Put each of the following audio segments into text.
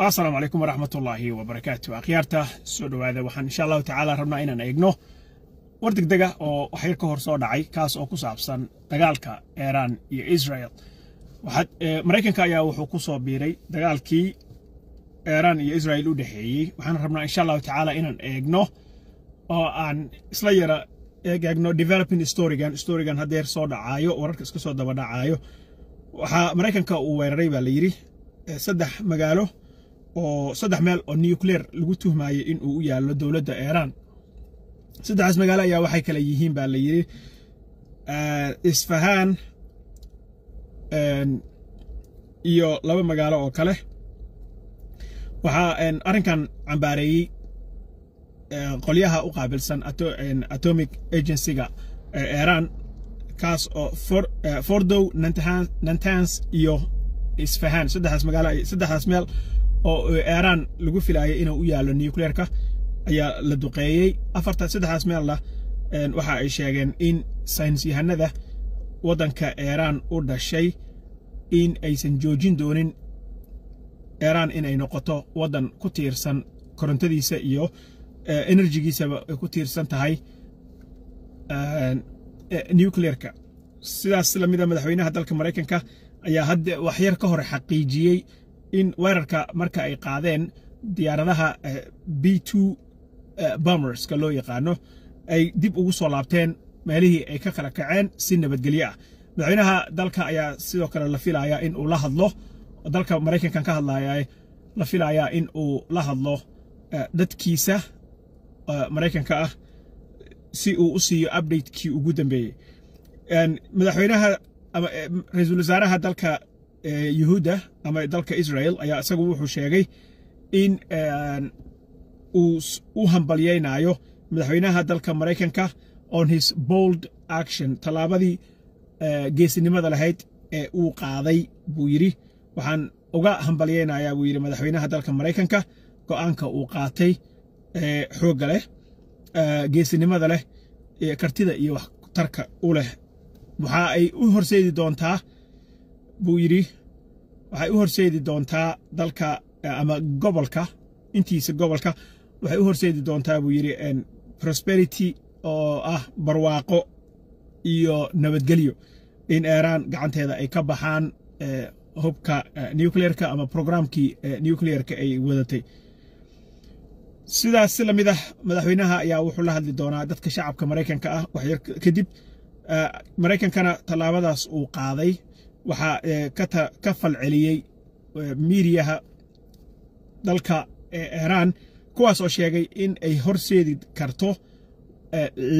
Asalaamu calaykum waraxmatullaahi wabarakaatu. Akhyaarta, soo dhowaada. Waxaan insha Allahu tacaala rabnaa inaan eegno war degdega oo waxyar ka hor soo dhacay, kaas oo ku saabsan dagaalka Iiraan iyo Israel. Maraykanka ayaa wuxuu ku soo biiray dagaalkii Iiraan iyo Israel u dhexeeyey. Waxaan rabnaa insha Allahu tacaala inaan eegno oo aan isla yara eegno developing storygan haddeer soo dhacaayo, wararka iska soo daba dhacaayo. Waxaa Maraykanka uu weeraray baa la yidhi saddex magaalo oo saddex meel oo nuclear lagu tuhmaayay in uu u yaallo dowladda Iiraan. Saddexdaas magaalo ayaa waxay kale yihiin baa la yidhi Isfahaan iyo laba magaalo oo kale. Waxaa arrinkan cambaareeyey qolyaha u qaabilsan atomic agency-ga Iiraan, kaas oo Fordow, Natanz iyo Isfahaan, saddexdaas magaalo, saddexdaas meel oo Iiraan lagu filaayay inuu u yaallo nuclearka ayaa la duqeeyey. Afarta saddexdaas meelna waxa ay sheegeen in saynis yahanada waddanka Iiraan u dhashay in aysan joojin doonin Iiraan inay noqoto waddan ku tiirsan korontadiisa iyo energy-giisaba ay ku tiirsan tahay nuclearka. Sidaas lamida, madaxweynaha dalka Maraykanka ayaa hadda waxyar ka hor xaqiijiyey in weerarka marka ay qaadeen diyaaradaha B-2 bomberska loo yaqaano ay dib ugu soo laabteen meelihii ay ka kala kaceen si nabadgelyo ah. Madaxweynaha dalka ayaa sidoo kale la filayaa in uu la hadlo dalka Maraykankan ka hadlaya, la filayaa in uu la hadlo dadkiisa Maraykanka ah si uu u siiyo update-kii ugu dambeeyey. Madaxweynaha ama ra-iisul wasaaraha dalka Yuhuudda ama dalka Israel ayaa isagu wuxuu sheegay in uu u hambalyaynayo madaxweynaha dalka Maraykanka on his bold action, tallaabadii geesinimada lahayd ee uu qaaday buu yidhi. Waxaan uga hambalyaynayaa buu yidhi madaxweynaha dalka Maraykanka go'aanka uu qaatay xoogga leh, geesinimada leh, kartida iyo waxtarka u leh. Waxa ay u horseedi doontaa buu yidhi, waxay u horseedi doontaa dalka ama gobolka intiisa, gobolka waxay u horseedi doontaa buu yidhi prosperity oo ah barwaaqo iyo nabadgelyo, in Iiraan gacanteeda ay ka baxaan hubka nuclearka ama programkii nuclearka ay wadatay. Sidaas si lamid ah, madaxweynaha ayaa wuxuu la hadli doonaa dadka shacabka Maraykanka ah waxyar kadib. Maraykankana tallaabadaas uu qaaday waxaa ka falceliyey miidiyaha dalka Iiraan, kuwaas oo sheegay in ay horseedi karto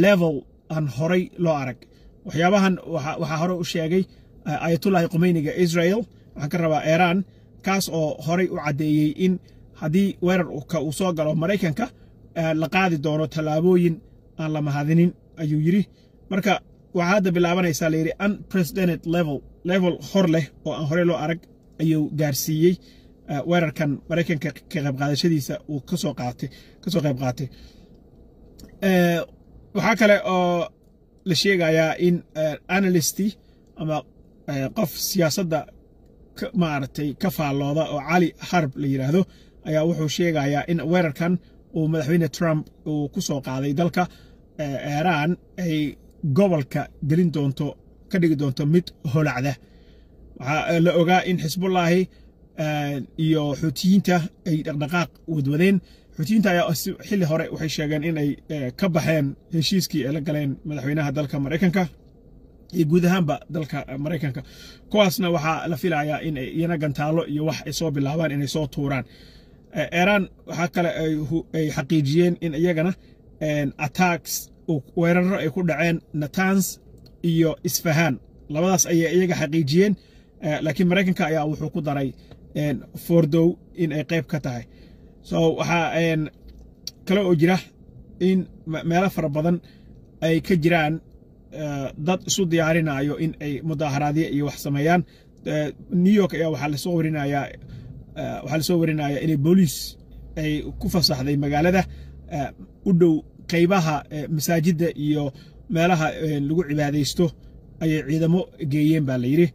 level aan horay loo arag. Waxyaabahan waxaa hore u sheegay Ayatullahi Khumeyniga Israel, waxaan ka rabaa Iiraan, kaas oo horay u caddeeyey in haddii weerarka uu soo galo Maraykanka la qaadi doono tallaabooyin aan la mahadinin ayuu yidhi. Marka waxaa hadda bilaabanaysaa layidhi unprecedented level, level hor leh oo aan horey loo arag ayuu gaarsiiyey weerarkan Maraykanka ka qayb qaadashadiisa uu kasoo qaatay, kasoo qayb qaatay. Waxaa kale oo la sheegayaa in analyst ama qof siyaasadda maaragtay ka faallooda oo Cali Harb la yidhaahdo ayaa wuxuu sheegayaa in weerarkan uu madaxweyne Trump uu ku soo qaaday dalka Iiraan ay gobolka gelin doonto, ka dhigi doonto mid holacda. Waxaa la ogaa in Xisbullaahi iyo Xuutiyiinta ay dhaqdhaqaaq wadwadeen. Xuutiyiinta ayaa xilli hore waxay sheegeen inay ka baxeen heshiiskii ay la galeen madaxweynaha dalka Maraykanka iyo guud ahaanba dalka Maraykanka. Kuwaasna waxaa la filayaa in ay iyana gantaalo iyo wax ay soo bilaabaan inay soo tuuraan. Iiraan waxaa kale ay xaqiijiyeen in iyagana attacks, weeraro ay ku dhaceen Natanz iyo Isfahaan. Labadaas ayay iyaga xaqiijiyeen, laakiin Maraykanka ayaa wuxuu ku daray Fordow in ay qayb ka tahay. So waxaa kale oo jira in meelo fara badan ay ka jiraan dad isu diyaarinayo in ay mudaaharaadyo iyo wax sameeyaan. New York ayaa waxaa lasoo warinayaa inay booliis ay ku fasaxday magaalada u dhow qaybaha masaajidda iyo meelaha lagu cibaadaysto ayay ciidamo geeyeen baa la yidhi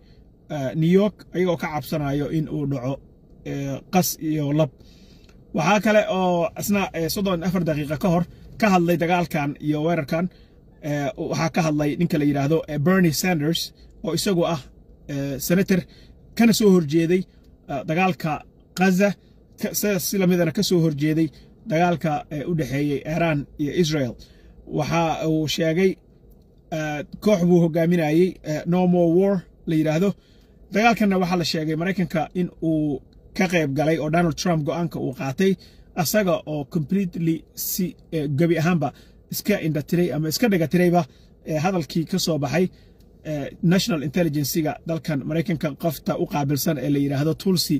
New York, ayagoo ka cabsanayo in uu dhaco Qas iyo lab. Waxaa kale oo isna 34 daqiiqa ka hor ka hadlay dagaalkan iyo weerarkan. Waxaa ka hadlay ninka la yidhaahdo Bernie Sanders, oo isagu ah senator kana soo horjeeday dagaalka Gaza, si lamidana ka soo horjeeday dagaalka u dhexeeyey Iran iyo Israel. Waxa uu sheegay, koox buu hogaaminayey No More War la yidhaahdo. Dagaalkanna waxaa la sheegay Maraykanka in uu ka qayb galay oo Donald Trump go'aanka uu qaatay asaga oo completely, si gebi ahaanba iska indhatiray ama iska dhagatirayba hadalkii ka soo baxay national intelligence-ga dalkan Maraykanka qofta u qaabilsan ee la yidhaahdo Tulsi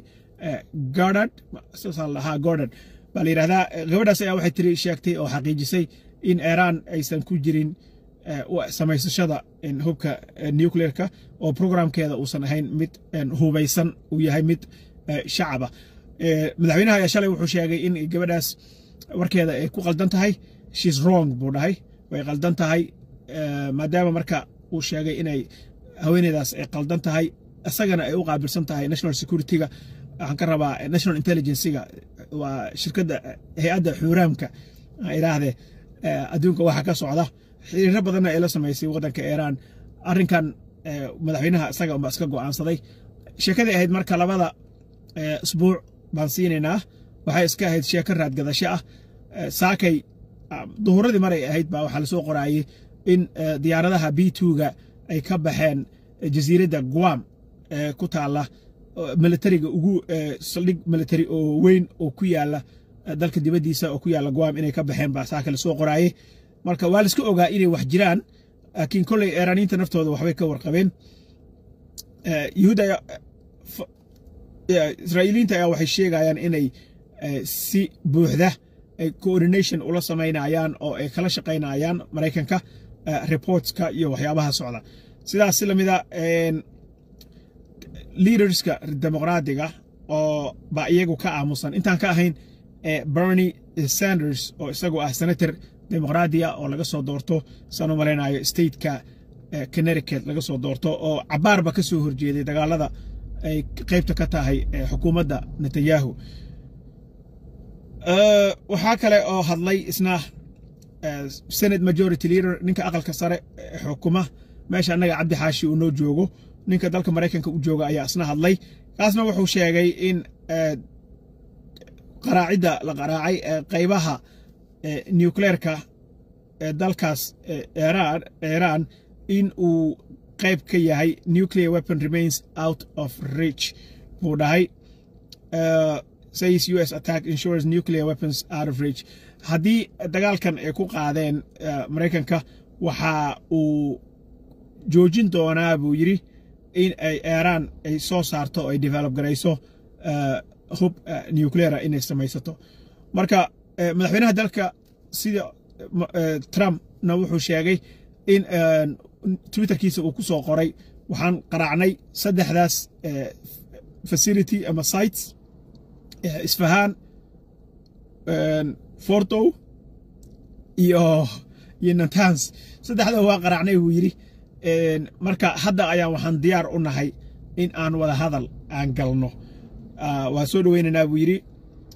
Gabbard. Lahaa Gordon baa la yidhahdaa. Gabadhaas ayaa waxay tiri, sheegtay oo xaqiijisay in Iran aysan ku jirin samaysashada hubka nuclearka, oo programkeeda uusan ahayn mid hubaysan, uu yahay mid shacaba. Madaxweynaha ayaa shalay wuxuu sheegay in gabadhaas warkeeda ay ku qaldan tahay. "She's wrong," buu dhahay, way qaldan tahay. Maadaama marka uu sheegay inay haweeneydaas ay qaldan tahay, isagana ay u qaabilsan tahay national security-ga, waxaan ka rabaa national intelligence-ga, waa shirkadda hay-adda xuuraamka idhaahdee adduunka waxa ka socda, xiriiro badanna ay la samaysay waddanka Iiraan. Arrinkan madaxweynaha isaga unba iska go'aansaday. Sheekadii ahayd marka 2da isbuuc baan siinaynaa waxay iska ahayd sheeko raadgadasho ah. Saakay duhuradii maray ahayd baa waxaa lasoo qoraayey in diyaaradaha B-2-ga ay ka baxeen jasiiradda Guam ee ku taalla militariga ugu saldhig military oo weyn oo ku yaala dalka dibaddiisa oo ku yaalla Guam inay ka baxeen baa saaka lasoo qoraayey. Marka waa laiska ogaa inay wax jiraan, laakiin kolley Eeraaniyiinta naftooda waxbay ka warqabeen. Yuhuudda, Israa'iiliyiinta ayaa waxay sheegayaan inay si buuxda ay coordination ula samaynayaan oo ay kala shaqaynayaan Maraykanka reportska iyo waxyaabaha socda. Sidaas si lamida leaderska Dimuqraadiga oo ba iyagu ka aamusan, intaan ka ahayn Bernie Sanders, oo isagu ah senator Dimuqraadiya oo laga soo doorto, saan u malaynayo, stateka Connecticut laga soo doorto, oo cabaarba ka soo horjeeday dagaalada ay qaybta ka tahay xukuumadda Netanyahu. Waxaa kale oo hadlay isna Senate Majority Leader, ninka aqalka sare xukuma, meesha annaga Cabdi Xaashi uu noo joogo, ninka dalka Maraykanka u jooga ayaa isna hadlay. Kaasna wuxuu sheegay in qaraacidda la qaraacay qaybaha nuclearka ee dalkaas Iiraan in uu qayb ka yahay. "Nuclear weapon remains out of reach," buu dhahay. Says US attack ensures nuclear weapons out of reach. Haddii dagaalkan ay ku qaadeen Maraykanka, waxa uu joojin doonaa, buu yidhi, in ay Iiraan ay soo saarto oo ay develop garayso hub nuclear ah inay samaysato. Marka madaxweynaha dalka sida Trumpna wuxuu sheegay in Twitterkiisa uu ku soo qoray: "Waxaan qaraacnay saddexdaas facility ama sites, Isfahan, Fordow iyo Natanz. Saddexda waa qaraacnay," buu yidhi. "Marka hadda ayaan waxaan diyaar u nahay in aan wada hadal aan galno. Waa soo dhoweynaynaa," buu yidhi,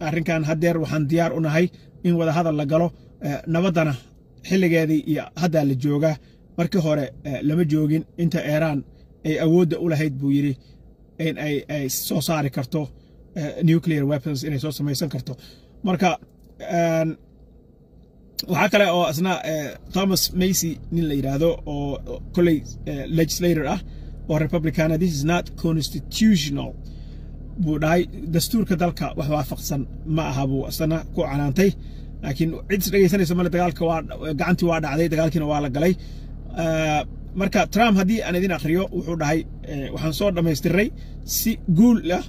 "arrinkan. Haddeer waxaan diyaar u nahay in wada hadal la galo. Nabaddana xilligeedii iyo haddaa la joogaa. Markii hore lama joogin inta Iiraan ay awoodda u lahayd," buu yidhi, "in ay soo saari karto nuclear weapons, inay soo samaysan karto." Marka waxaa kale oo isna Thomas Massie nin la yidhaahdo, oo kolley legislator ah oo Republicana, "This is not constitutional," buu dhahay. Dastuurka dalka wax waafaqsan ma aha, buu isna ku canaantay. Laakiin cid is dhegaysanaysa male. Dagaalka waa gacantii waa dhacday, dagaalkiina waa la galay. Marka Trump haddii aan idin akhriyo, wuxuu dhahay: "Waxaan soo dhammaystiray si guul ah,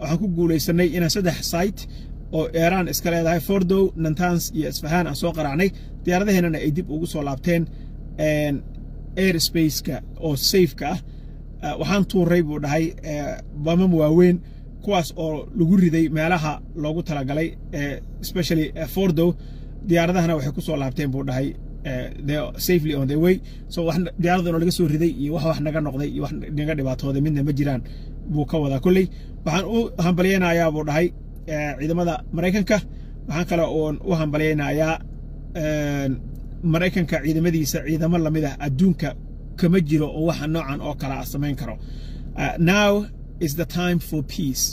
waxaan ku guulaysanay inaan saddex site oo Iiraan iska leedahay, Fordow, Natanz iyo Isfahaan, aan soo qaraacnay, diyaaradaheennana ay dib ugu soo laabteen airspace-ka oo safe-ka ah. Waxaan tuuray," buu dhahay, "bamam waaweyn, kuwaas oo lagu riday meelaha loogu talagalay, especially Fordow. Diyaaradahana waxay ku soo laabteen," buu dhahay, "safely on the way. So wax diyaaraduna laga soo riday iyo wax naga noqday iyo wax naga dhibaatooday midna ma jiraan." Buu ka wadaa. Kolley waxaan u hambalyaynayaa, buu dhahay, ciidamada Maraykanka. Waxaan kale oon u hambalyaynayaa Maraykanka ciidamadiisa. Ciidamo lamid ah adduunka kama jiro oo waxa noocan oo kale ah samayn karo. Now is the time for peace.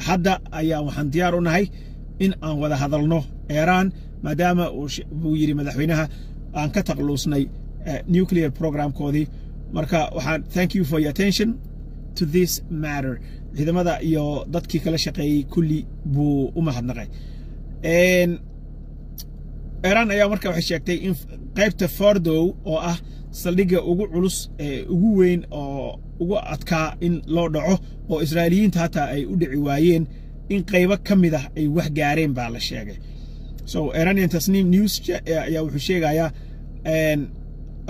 Hadda ayaa waxaan diyaar u nahay in aan wada hadalno Iiraan, maadaama, buu yidhi madaxweynaha, aan ka takhalusnay nuclear programkoodii. Marka waxaan, thank you for your attention to this matter. Ciidamada iyo dadkii kala shaqeeyey kulli buu u mahadnaqay. Iiraan ayaa marka waxay sheegtay in qaybta Fordow, oo ah saldhigga ugu culus ee ugu weyn oo ugu adkaa in loo dhaco, oo Israa'iiliyiinta hataa ay u dhici waayeen, in qaybo ka mid ah ay wax gaareen baa la sheegay. So Iranian Tasnim News ayaa wuxuu sheegayaa,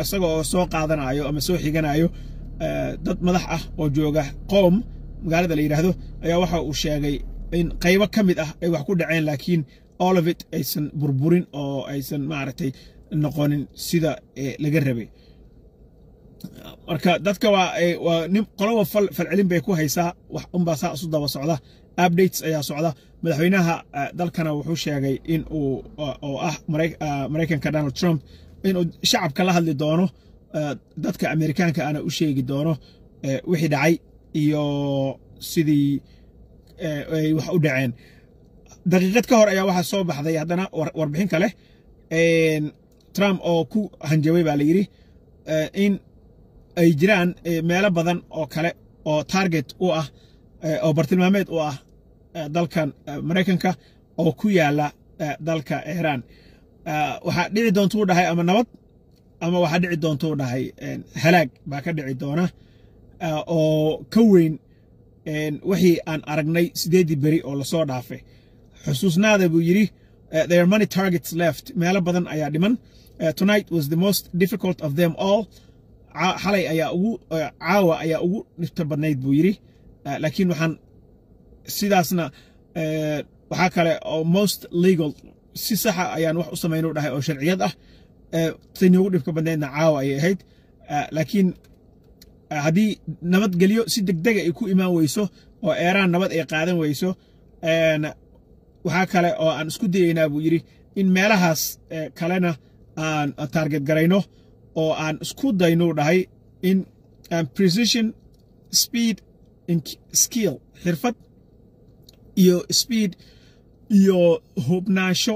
isaga oo soo qaadanayo ama soo xiganayo dad madax ah oo jooga Qoom magaalada la yidhaahdo, ayaa waxa uu sheegay in qaybo ka mid ah ay wax ku dhaceen, laakiin all of it aysan burburin oo aysan, maaragtay, noqonin sida laga rabay. Marka dadka waa nin qoloba falcelin bay ku haysaa. Wax unbaa saa isu daba socda, updates ayaa socda. Madaxweynaha dalkana wuxuu sheegay in uu, oo ah Maraykanka Donald Trump, inuu shacabka la hadli doono, dadka Amerikaanka ana u sheegi doono wixii dhacay iyo sidii ay wax u dhaceen. Daqiiqad ka hor ayaa waxaa soo baxday haddana warbixin kale, Trump oo ku hanjabay, baa la yidhi, in ay jiraan meelo badan oo kale oo target u ah oo bartilmaameed u ah dalkan Maraykanka oo ku yaala dalka Iiraan. Waxaa dhici doontuu dhahay ama nabad ama waxaa dhici doontuu dhahay halaag baa ka dhici doona oo ka weyn wixii aan aragnay 8-dii beri oo lasoo dhaafay. Xusuusnaada, buu yidhi, there are many targets left. Meelo badan ayaa dhiman. Tonight was the most difficult of them all. Xalay ayaa ugu, caawa ayaa ugu dhibta badnayd, buu yidhi, laakiin waxaan sidaasna waxaa kale oo most legal, si saxa ayaan wax u samayn, u dhahay, oo sharciyad ah. Tani ugu dhibka badnaydna caawa ayay ahayd, laakiin haddii nabadgelyo si degdega ay ku imaan weyso oo Eeraan nabad ay qaadan weyso, waxaa kale oo aan isku dayaynaa, buu yidhi, in meelahaas kalena aan target garayno oo aan isku dayno, dhahay, in precision, speed, skill, xirfad iyo speed iyo hubnaansho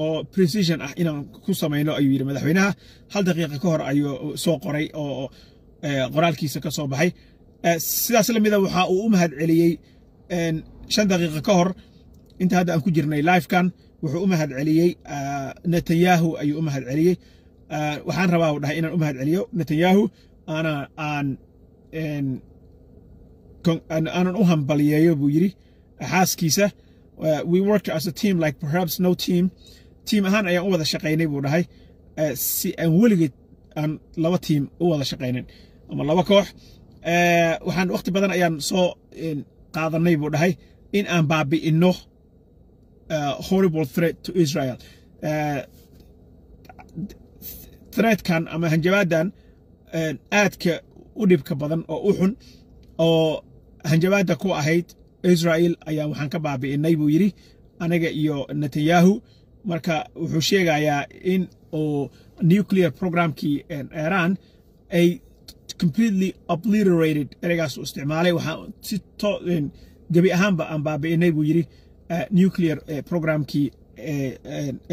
oo precision ah inaan ku samayno, ayuu yidhi madaxweynaha. Hal daqiiqa ka hor ayuu soo qoray oo qoraalkiisa ka soo baxay. Sidaas la mida waxa uu u mahad celiyey 5 daqiiqa ka hor, inta hadda aan ku jirnay livekan, wuxuu u mahad celiyey Netanyahu ayuu u mahad celiyey. Waxaan rabaa, u dhahay, inaan u mahad celiyo Netanyahu, ana aan aanan u hambaliyeeyo, buu yidhi, xaaskiisa. We worked as a team like perhaps no team. Team ahaan ayaan u wada shaqaynay, buu dhahay, si aan weligeed aan laba team u wada shaqaynin ama laba koox. Waxaan waqti badan ayaan soo qaadanay, buu dhahay, in aan baabi'inno horrible threat to Israel, threatkan ama hanjabaadan aadka u dhibka badan oo u xun oo hanjabaadda ku ahayd Israel ayaa waxaan ka baabi'inay, buu yidhi, aniga iyo Netanyahu. Marka wuxuu sheegayaa in uu nuclear programkii Iran ay completely obliterated, ereygaas uu isticmaalay. Waxaan si gebi ahaanba aan baabi'inay, buu yidhi, nuclear programkii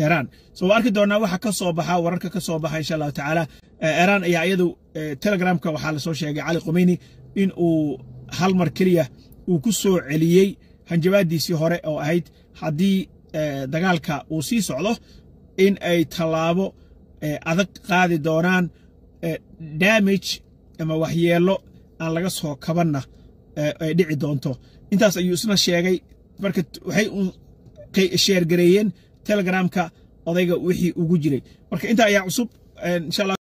Iran. So waa arki doonaa waxa ka soo baxa, wararka ka soo baxa, insha Allahu tacaala. Iran ayaa iyadu Telegramka waxaa lasoo sheegay Cali Khomeyni in uu hal mar keliya uu ku soo celiyey hanjabaadiisii hore oo ahayd haddii dagaalka uu sii socdo in ay tallaabo adag qaadi doonaan, damage ama waxyeello aan laga soo kabanna ay dhici doonto. Intaas ayuu isna sheegay. Marka waxay share gareeyeen Telegramka odayga wixii ugu jiray. Marka intaa ayaa cusub, insha Allah.